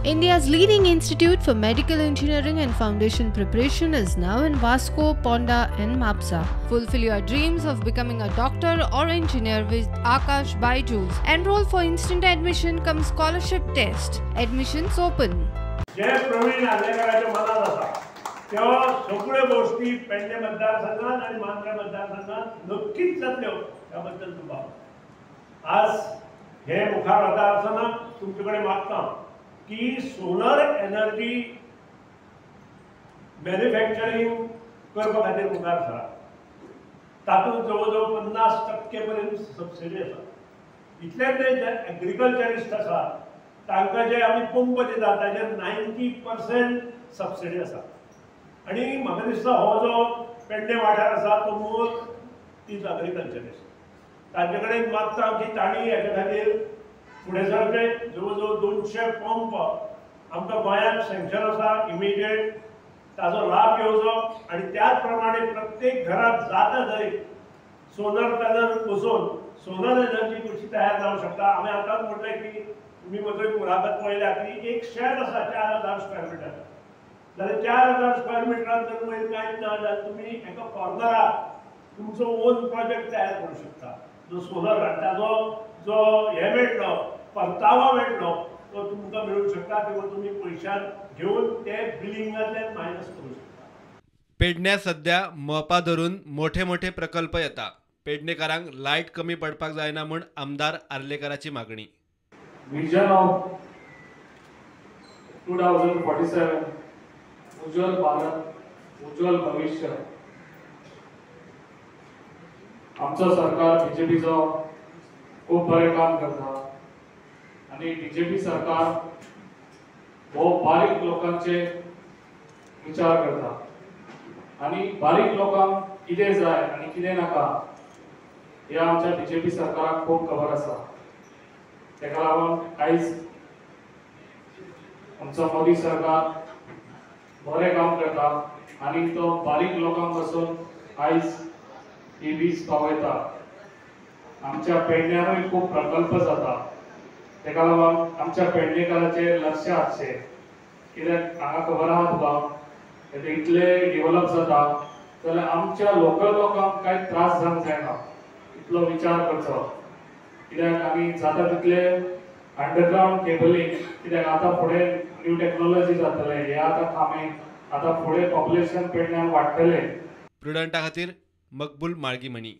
India's leading institute for medical engineering and foundation preparation is now in Vasco, Ponda and Mapsa. Fulfill your dreams of becoming a doctor or engineer with Aakash Byju's. Enroll for instant admission cum scholarship test. Admissions open. जे प्रवीण आर्लेकराच्या मनात आसा त्यो सगळ्यो गोष्टी पेडणे मतदारसंघात आणि मांद्रे मतदारसंघात नक्कीच जातल्यो ह्या बद्दल दुबाव. आज हे मुखार वता आसतना तुमचे कडेन मागता की सोलर एनर्जी मॅन्युफॅक्चरींग करपा खातीर मुखार सरा. तातूंत जवळ जवळ 50% पर्यंत सबसिडी आसा. इतलेंच न्हय, जे एग्रीकल्चरिस्ट आसा तांकां जे आमी पंप दिता ताजेर 90% सबसिडी आसा. आनी म्हाका दिसता हो जो पेडणे वाठार आसा तो मूळ is agriculturist. तांचे कडेन मागता की तांणी हेच्या खातीर फुडें सरचें. जवळ जवळ 200 पंप आमकां गोंयांत सँक्शन आसा, इमिडिएट ताजो लाभ घेवचो. आनी त्याच प्रमाणे प्रत्येक घरांत जाता थंय सोलर पॅनल बसोवन सोलर एनर्जी कशी तयार जावंक शकता. आमी आतांच म्हटलें की तुमी म्हजो मुलाखत पळयल्या की एक शेत आसा 4000 स्क्वेअर मिटर, जाल्यार 4000 स्क्वेअर मिटरान जर वयर कांयच ना जाल्यार तुमी एका कॉर्नराक तुमचो ओन प्रोजेक्ट तयार करूं शकता. जो सोलर ताजो जो हे मेळटलो, परतावो मेळटलो, तो तुमकां मेळूंक शकता किंवा तुमी पयशान घेवन ते बिलिंगांतल्यान मायनस करूं शकता. पेडण्या सध्या मोपा धरून मोठे मोठे प्रकल्प येता. पेडणेकारांक लायट कमी पडपाक जायना म्हूण आमदार आर्लेकराची मागणी. विजन ऑफ 2047, उज्ज्वल भारत उज्ज्वल भविष्य. आमचो सरकार बीजेपीचो खूब बरें काम करता आनी बीजेपी सरकार हो बारीक लोकांचे विचार करता आनी बारीक लोकांक कितें जाय आनी कितें नाका हे आमच्या बीजेपी सरकाराक खूब खबर आसा. तेका लागून आयज आमचो मोदी सरकार बरें काम करता आनी तो बारीक लोकांक पासून आयज ही वीज पावयता. आमच्या पेडण्यारूय खूब प्रकल्प जाता, तेका लागून आमच्या पेडणेकाराचेर लक्ष आसचें. कित्याक हांगा खबर आहा तुका, इतले डेव्हलप जाता जाल्यार आमच्या लोकल लोकांक कांय त्रास जावंक जायना इतलो विचार करचो. कित्याक आमी जाता तितले अंडरग्रावंड केबलिंग, कित्याक आतां फुडें न्यू टॅक्नोलॉजी जातले, हे आतां खांबे आतां फुडें पॉप्युलेशन पेडण्यान वाडटलें. प्रुडंटा खातीर मकबूल माळगीमणी.